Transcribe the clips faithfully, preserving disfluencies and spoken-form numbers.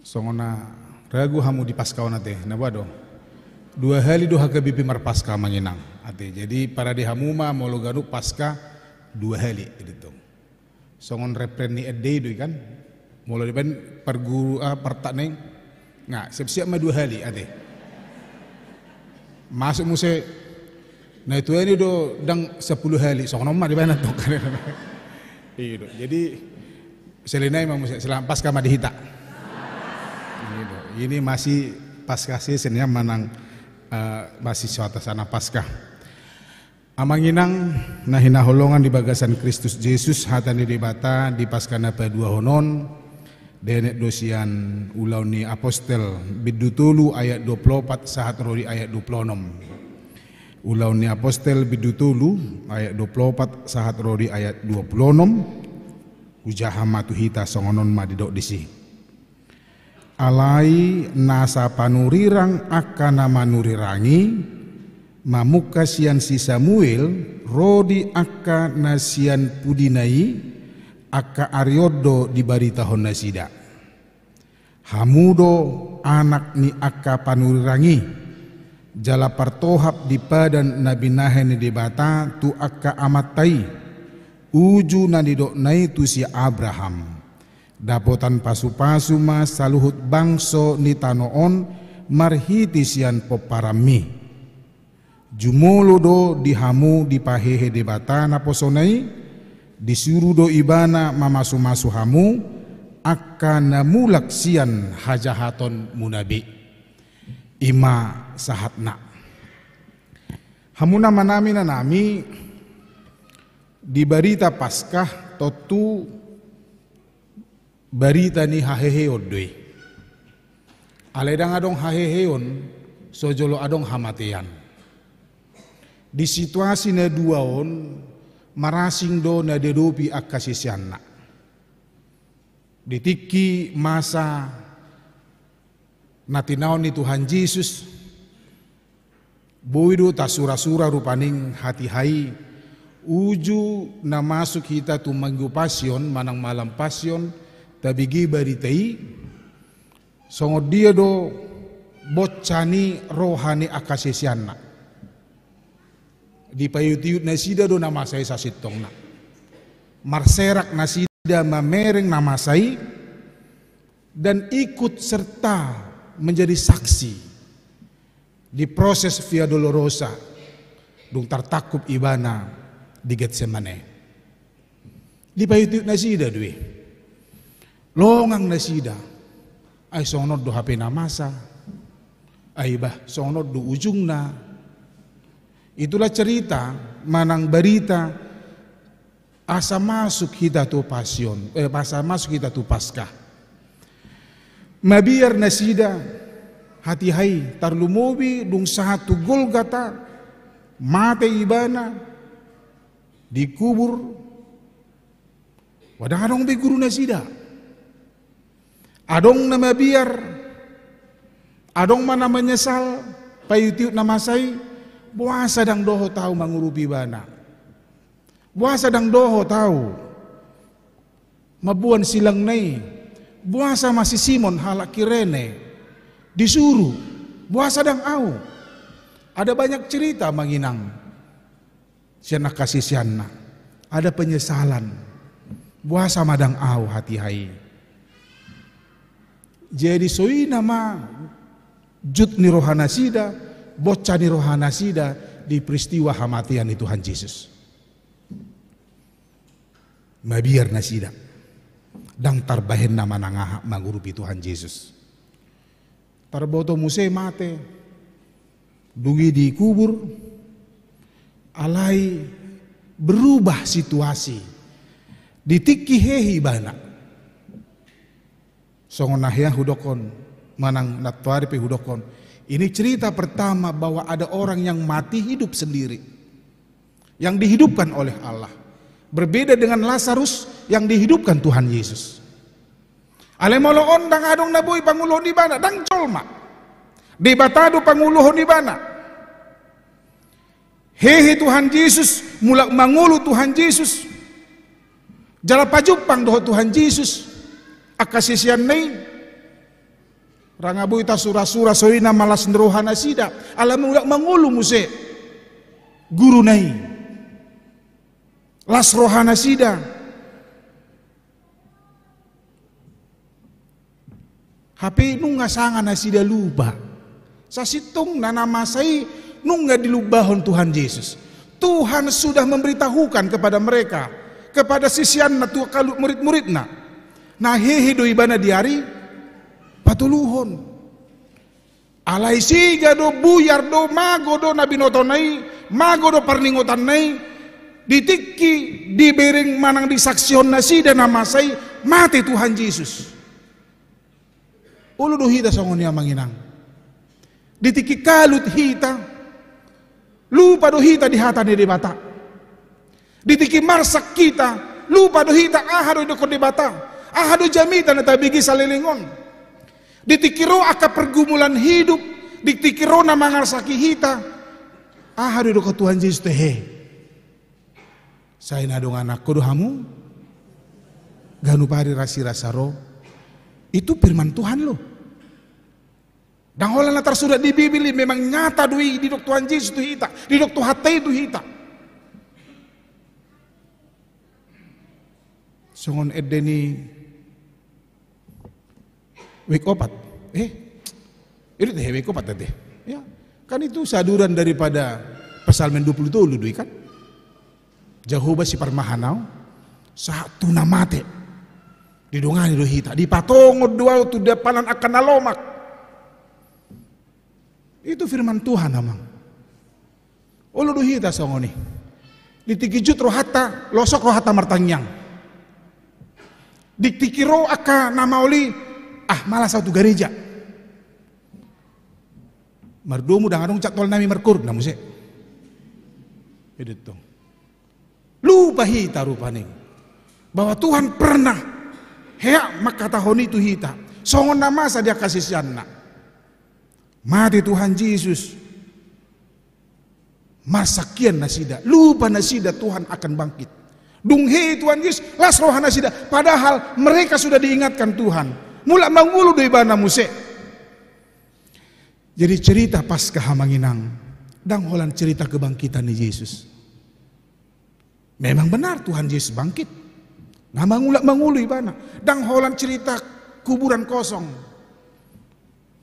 Songon na ragu hamu di Paskah on ate, na boha do? Dua hali do H K B P marpaskah amang inang ate. Jadi parade hamu ma molo ganup Paskah dua hali gitu. Songon refren ni N D I do i kan. Molo dibaen parguru, ah, partak na i, nga siap-siap ma dua hali ate. Masuk muse na itu ini do ndang sepuluh hali, songon on ma dibaen antong. Iya do. Jadi selain i ma muse, selamat Paskah ma di hita. Iya do. Ini masih Paskah season ya, manang, eh, masih suasana Paskah. Amang inang na hinaholongan di bagasan Kristus Jesus, hata ni Debata di Paskah na paduahon on, dienet do sian Ulaon ni Apostel bindu tolu ayat dua puluh opat sahat ro di ayat dua puluh onom. Ulaon ni Apostel bindu tolu ayat dua puluh opat sahat ro di ayat dua puluh onom. Hujaha ma tu hita, songon on ma didok disi. Alai nasa panurirang angka na manurirangi, mamungka sian si Samuel ro di angka na sian pudina i, angka ari on do dibaritahon nasida. Hamu do anak ni angka panurirang i, jala partohap di padan na binahen ni Debata tu angka amanta i, uju na nidokna i tu si Abraham. Dapotan pasupasu ma saluhut bangso ni tano on marhite sian pomparanmi. Jumolo do di hamu dipahehe Debata naposona i, disuru do Ibana mamasumasu hamu angka na mulak sian hajahatonmuna be. I ma sahatna. Hamu na manami na nami, di barita Paskah tontu barita ni haheheon do i. Alai ndang adong haheheon so jolo adong hamatean. Di situasi na dua on, marasing do na diadopi angka siseanna. Di tingki masa na tinaon ni Tuhan Jesus, boi do tasurasura rupani hatiha i, uju na masuk hita tu Minggu Pasion manang malam Pasion, tabege barita i, songon dia do bonca ni roha ni angka siseanna. Dipaiutihut nasida do na masa i sasintongna. Marserak nasida mamereng na masa i, dan ikut serta menjadi saksi di proses Via Dolorosa, dung tartangkup Ibana di Getsemane. Dipaiutihut nasida do i. Longang nasida. Ai songon on do hape na masa. Ai bah, songon on do ujungna. Itulah cerita manang barita asa masuk hita tu Pasion, eh, asa masuk hita tu Paskah. Mabiar nasida hatiha i, tarlumobi dung sahat tu Golgata, mate Ibana, dikubur. Ndang adong be guru nasida. Adong na mabiar, adong ma na menyesal, paiutihut na masa i, boasa ndang dohot ahu mangurupi Ibana. Boasa ndang dohot ahu mamboan silangna i. Boasa ma si Simon halak Kirene disuru, boasa ndang ahu. Ada banyak cerita amang inang. Sian angka siseanna ada penyesalan. Boasa ma ndang ahu hatiha i. Jadi songon i ma jut ni roha nasida, bonca ni roha nasida di peristiwa hamatean ni Tuhan Jesus. Mabiar nasida. Ndang tarbahen na manang aha mangurupi Tuhan Jesus. Tarboto muse mate, dung i dikubur, alai berubah situasi. Di tingki hehe Ibana. Songon na hea hudokkon, manang nantoari pe hudokkon. Ini cerita pertama bahwa ada orang yang mati hidup sendiri. Yang dihidupkan oleh Allah. Berbeda dengan Lazarus yang dihidupkan Tuhan Yesus. Alai molo on ndang adong na boi panguluhon Ibana, ndang jolma. Debata do panguluhon Ibana. Hehe Tuhan Jesus, mulak mangolu Tuhan Jesus. Jala pajumpang dohot Tuhan Jesus angka siseanna i. Ndang boi tasura-sura songon i na malas ni roha nasida, ala mulak mangolu muse guruna i. Las roha nasida. Hape nunga sanga nasida lupa. Sasintongna na masa i nunga dilumbahon Tuhan Jesus. Tuhan sudah memberitahukan kepada mereka, kepada sisianna, tu kalu murid-muridna, na hehe do ibana di ari patoluhon. Alai siga do, buyar do, mago do na binotona i, mago do parningotanna i, di tingki dibereng manang disaksihon nasida na masa i, mate Tuhan Jesus. Olo do hita songon i, amang inang. Di tingki kalut hita, lupa do hita di hata ni Debata. Di tingki marsak hita, lupa do hita aha do didokkon Debata, aha do jamita na tabege saleleng on. Di tingki ro angka pergumulan hidup, di tingki ro na mangarsaki hita, aha do didokkon Tuhan Jesus tu hehe? Sai na dongananku do hamu, ganup ari rasirasa ro. Itu firman Tuhan, loh. Ndang holan na tarsurat di Bibel i, memang nyata do i, didok Tuhan Jesus tu hita, didok Tuhanta i tu hita. Songon ende ni wijk opat. Eh, itu deh wijk opat tadi. Ya, kan itu saduran daripada Psalmen dua puluh tolu do i kan. Jahowa siparmahan au, sahat tu na mate. Didongani do hita, dipatongon do au tu dapanan angka na lomak. Itu firman Tuhan, amang. Olo do hita songon i. Di tingki jut rohanta, losok rohanta martangiang. Di tingki ro angka na maol i, ah, malas au tu gareja. Mardomu ndang adong jadwalnami markorup na muse. Ede tong. Lupa hita rupani bahwa Tuhan pernah hea mangkatahon i tu hita. Songon na masa di angka sisianna. Mate Tuhan Jesus. Marsak hian nasida. Lupa nasida Tuhan akan bangkit. Dung hehe Tuhan Jesus, las roha nasida. Padahal mereka sudah diingatkan Tuhan. Mulak mangolu do ibana muse. Jadi cerita Paskah, amang inang, ndang holan cerita kebangkitan ni Jesus. Memang benar Tuhan Jesus bangkit. Na mangulak mangolu ibana. Ndang holan cerita kuburan kosong.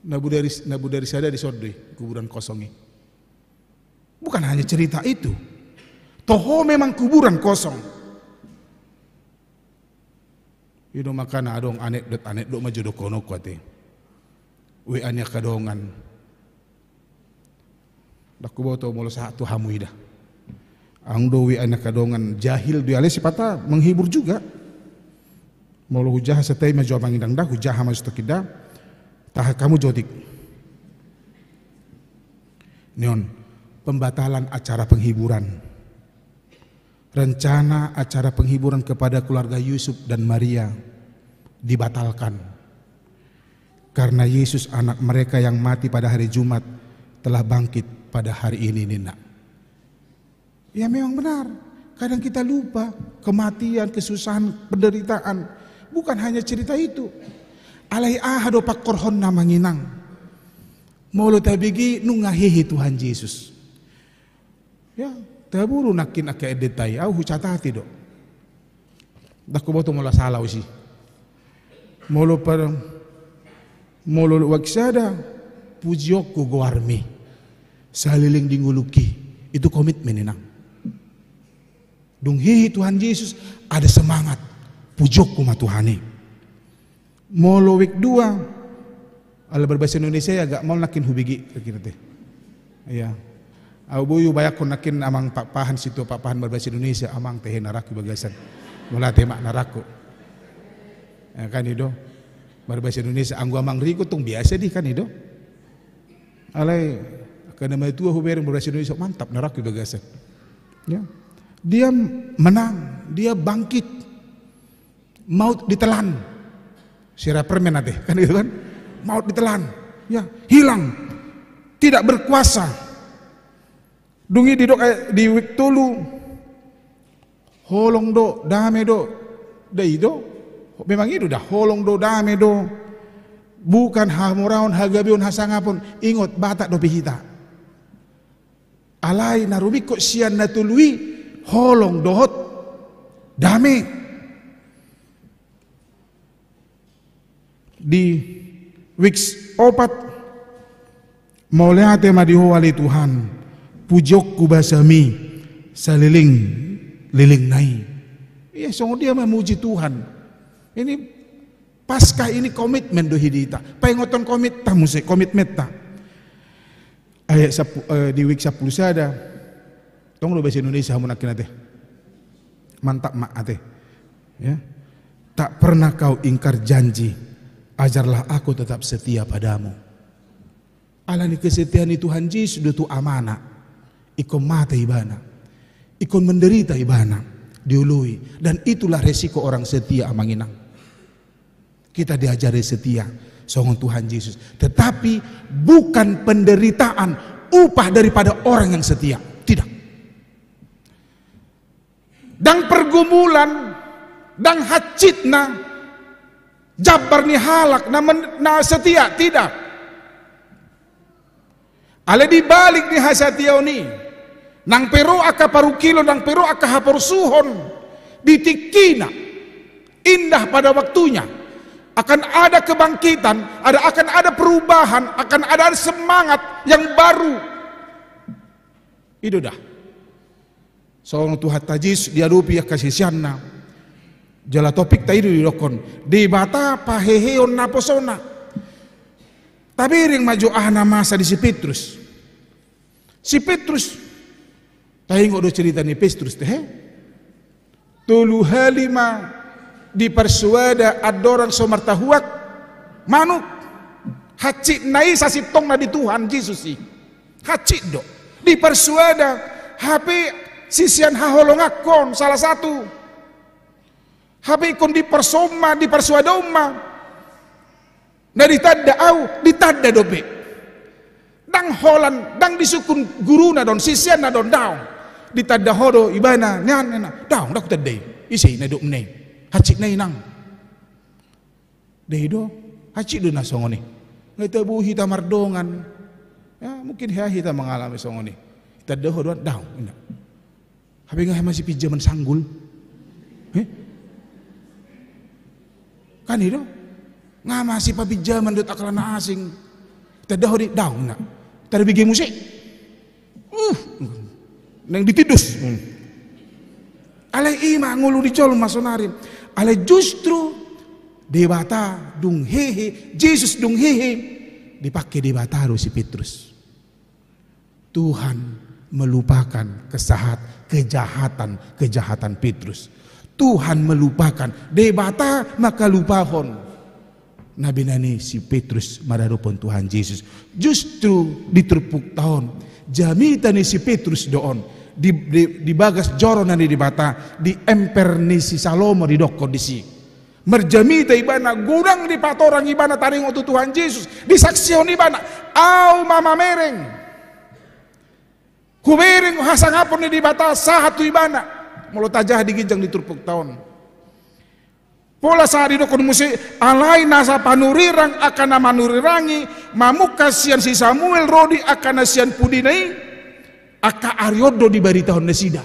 Na bodari, na bodari sada di son do i kuburan kosong i. Bukan hanya cerita itu. Toho memang kuburan kosong. I do makana adong anekdot, anekdot ma jo dohononku ate. W A ni angka dongan. Ndang huboto molo sahat tu hamu i da. Adong do W A ni angka dongan, jahil do i, alai sipata menghibur juga. Molo hujaha satai ma jo, amang inang, da, hujaha ma jo satai da. Tahan hamu jo otik. Ni on, pembatalan acara penghiburan. Rencana acara penghiburan kepada keluarga Yusuf dan Maria dibatalkan karena Yesus, anak mereka yang mati pada hari Jumat, telah bangkit pada hari ini, ninna. Ya, memang benar. Kadang kita lupa, kematian, kesusahan, penderitaan. Bukan hanya cerita itu. Alai aha do pangkorhonna, amang inang? Molo tabege nunga hehe Tuhan Jesus. Ya, taburu nangkin angka endenta i, au hucatati do. Ndang huboto molo sala au isi. Molo par, molo wijk sada, pujionku goarmi saleleng di ngolungki. Itu komitmen, inang. Dung hehe Tuhan Jesus, ada semangat. Pujionku ma Tuhan i. Molo wijk dua, ala marbahasa Indonesia i agak maol nangkin hubege, kira-kira te. Iya. Au boi hubayangkon nangkin amang Pakpahan, sintua Pakpahan marbahasa Indonesia, amang tehe na rangku i bagasan. Molo ate ma na rangku. Ya, kan i do. Marbahasa Indonesia, anggo amang Riko tong biasa do i, kan i do. Alai angka na matua hubereng marbahasa Indonesia, mantap, na rangku i bagasan. Ya. Dia menang, dia bangkit. Maut ditelan. Sira permen ate, kan gitu kan? Maut ditelan. Ya, hilang. Tidak berkuasa. Dung i didok, eh, di wijk tolu. Holong do, dame do. Da i do. Memang i do da, holong do, dame do. Bukan hamoraon, hagabeon, hasangapon, ingot, Batak dope hita. Alai na rumingkot sian na tolu i, holong dohot dame. Di weeks opat, mauliate ma di Ho ale Tuhan, pujionku basami saleleng-lelengna i. Ia, songon dia ma muji Tuhan. Ini Paskah ini komitmen do i di hita. Paingothon komitta muse, komitmenta. Ayat sapu-, eh, di week sampulu sada. Tong do bahasa Indonesia hamu nangkin ate. Mantap ma ate. Ya. Tak pernah kau ingkar janji, ajarlah aku tetap setia padamu. Alani kesetiaan ni Tuhan Jesus do tu Amana. Ingkon mate ibana. Ingkon menderita ibana. Dioloi. Dan itulah resiko orang setia, amang inang. Kita diajari setia songon Tuhan Jesus. Tetapi bukan penderitaan upah daripada orang yang setia. Tidak. Ndang pergumulan, ndang hansitna jambar ni halak na men-, na setia, tidak. Alai di balik ni hasatiaon i, nang pe ro angka parungkilon, nang pe ro angka haporsuhon, di tingkina, indah pada waktunya, akan ada kebangkitan, ada, akan ada perubahan, akan ada semangat yang baru. I do da. Songon Tuhanta Jesus diadopi angka siseanna. Jala topikta i do didokkon, Debata paheheon naposona. Tabereng ma jo aha na masa di si Petrus. Si Petrus, taingot do cerita ni Petrus te, he? Tolu hali ma diparsoada andorang so martahuak manuk. Hansitna i sasintongna di Tuhan Jesus i. Hansit do. Diparsoada, hape sisean haholonganhon salah satu. Hape ingkon diparsoada ma, diparsoada on ma. Na ditanda au, ditanda dope. Ndang holan, ndang disungkun guruna do on, siseanna do on, daong. Ditanda ho do ibana, nian, nian, daong, ndang hutandai. Ise i na didok muna i? Hansitna i nang. Dai do, hansit do na songon i. Nga tabo hita mardongan. Ya, mungkin hea hita mengalami songon i. Tanda ho do an, daong, inda. Hape nga hea masipinjaman sanggul. He? Kan i do. Nga masipapinjaman dohot angka na asing. Tanda ho di, daong, inda. Tarbege muse. Uh, naeng ditindus. Hmm. Alai i ma ngolu ni jolma sonari. Alai justru Debata dung hehe, Jesus dung hehe, dipake Debata do si Petrus. Tuhan melupakan kesahat-, kejahatan-kejahatan Petrus. Tuhan melupakan, Debata mangkalupahon na binahen ni si Petrus maradophon Tuhan Jesus. Justru di turpukta on, jamita ni si Petrus do on, di, di, di bagas joro na ni Debata, di emper ni si Salomo didokkon disi. Marjamita ibana, godang dipatorang ibana taringot tu Tuhan Jesus, disaksihon ibana, au ma mamereng. Hubereng hasangapon ni Debata sahat tu ibana. Molo tajaha di ginjang di turpukta on. Pola sahat didokkon muse, alai nasa panurirang angka na manurirangi, mamungka sian si Samuel ro di angka na sian pudina i, angka ari on do dibaritahon nasida.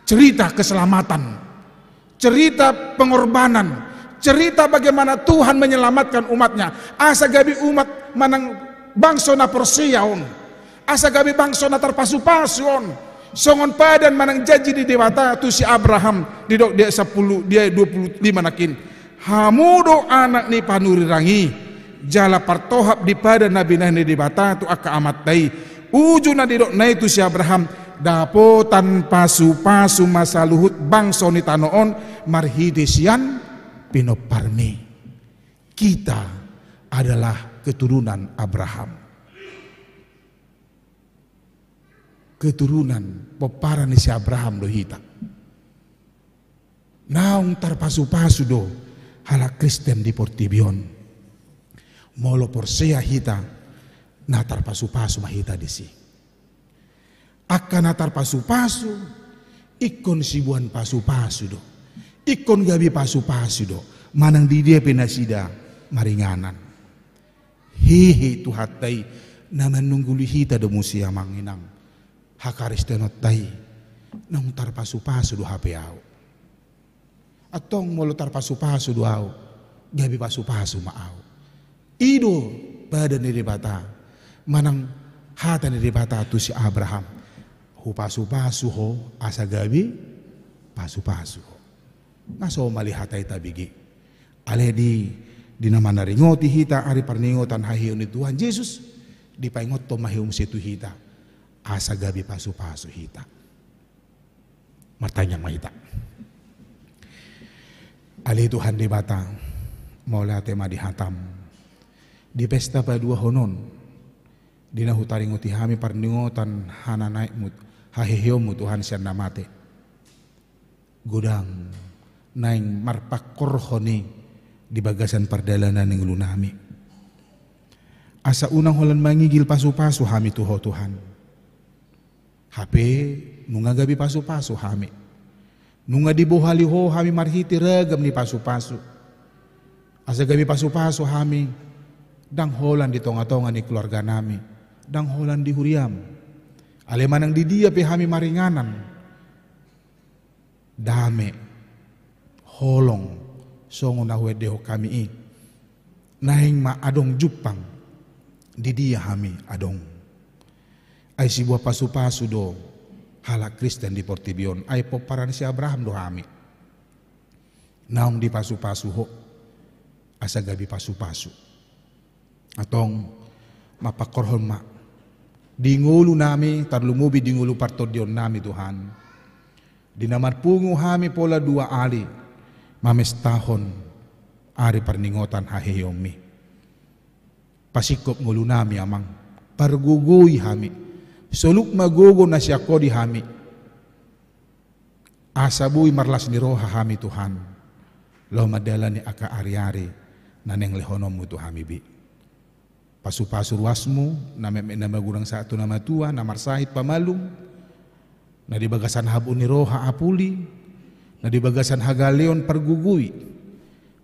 Cerita keselamatan. Cerita pengorbanan, cerita bagaimana Tuhan menyelamatkan umat-Nya. Asa gabe umat manang bangso na porsea on. Asa gabe bangso na tarpasupasu on. Songon padan manang janji ni Debata tu si Abraham, didok di ayat sampulu, di ayat dua pulu lima nangkin. Hamu do anak ni panurirang i, jala partohap di padan na binahen ni Debata tu angka amanta i. Uju na didokna i tu si Abraham, dapotan pasupasu ma saluhut bangso ni tano on marhite sian pinomparmi. Kita adalah keturunan Abraham. Keturunan, pomparan ni si Abraham do hita. Naung tarpasupasu do halak Kristen di portibi on. Molo porsea hita, na tarpasupasu ma hita disi. Angka na tarpasupasu, ingkon siboan pasupasu do. Ingkon gabe pasupasu do. Manang di dia pe nasida maringanan. Hehe Tuhanta i na manungguli hita do muse amang inang. Hakaristenonta i naung tarpasupasu do hape ahu. Antong molo tarpasupasu do ahu, gabe pasupasu ma ahu. I do padan ni Debata, manang hata ni Debata tu si Abraham. Hupasupasu ho asa gabe pasupasu ho. Na so mali hata i tabege. Alai di, di na manaringoti hita ari parningotan haheheon ni Tuhan Jesus, dipaingothon ma i muse tu hita asa gabe pasupasu hita. Martangiang ma hita. Ale Tuhan Debata, mauliate ma di hatam. Di pesta paduahon on, di na hutaringoti hami parningotan hananaekmu, haheheonmu Tuhan sian na mate. Godang naeng marpangkorhon i di bagasan pardalanan ni ngolunami. Asa unang holan mangigil pasupasu hami tu ho Tuhan. Hape nunga gabe pasupasu hami. Nunga dibohali ho hami marhite ragam ni pasupasu. Asa gabe pasupasu hami, ndang holan di tongatonga ni keluarganami, ndang holan di huriam. Alai manang di dia pe hami maringanan, dame, holong, songon na huendehon hami i. Naeng ma adong jumpang, di dia hami adong. Ai sibuah pasupasu do halak Kristen di portibi on, ai pomparan si Abraham do hami. Naung dipasupasu ho, asa gabe pasupasu. Antong, mapangkorhon ma. Di ngolunami, tarlumobi di ngolu partondionnami Tuhan. Di na marpungu hami pola dua ari, mamestahon ari parningotan haheheonmi. Pasingkop ngolunami amang, pargogoi hami, soluk ma gogo na sian ho di hami. Asa boi marlas ni roha hami Tuhan, laho mandalani angka ariari na naeng lehononmu tu hami be. Pasupasu ruasmu, na metmet na magodang sahat tu na matua, na marsahit pamalum, na di bagasan habuan ni roha apuli, na di bagasan hagaleon pargogoi,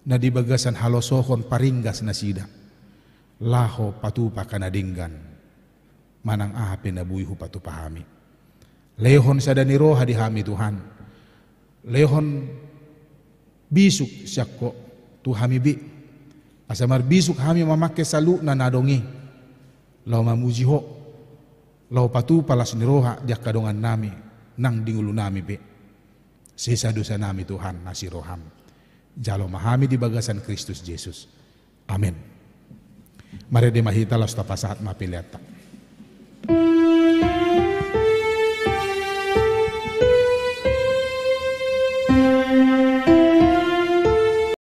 na di bagasan halosohon paringgas nasida. Laho patupa angka na denggan, manang aha pe na boi hupatupa hami. Lehon sada ni roha di hami Tuhan. Lehon bisuk sian ho tu hami be. Asa marbisuk hami mamangke saluhutna na adong i. Laho mamuji ho. Laho patupa las ni roha di angka dongannami, nang di ngolunami be. Sesa dosanami Tuhan na siroham. Jalo ma hami di bagasan Kristus Jesus. Amen. Marende ma hita laos tapasahat ma peleanta.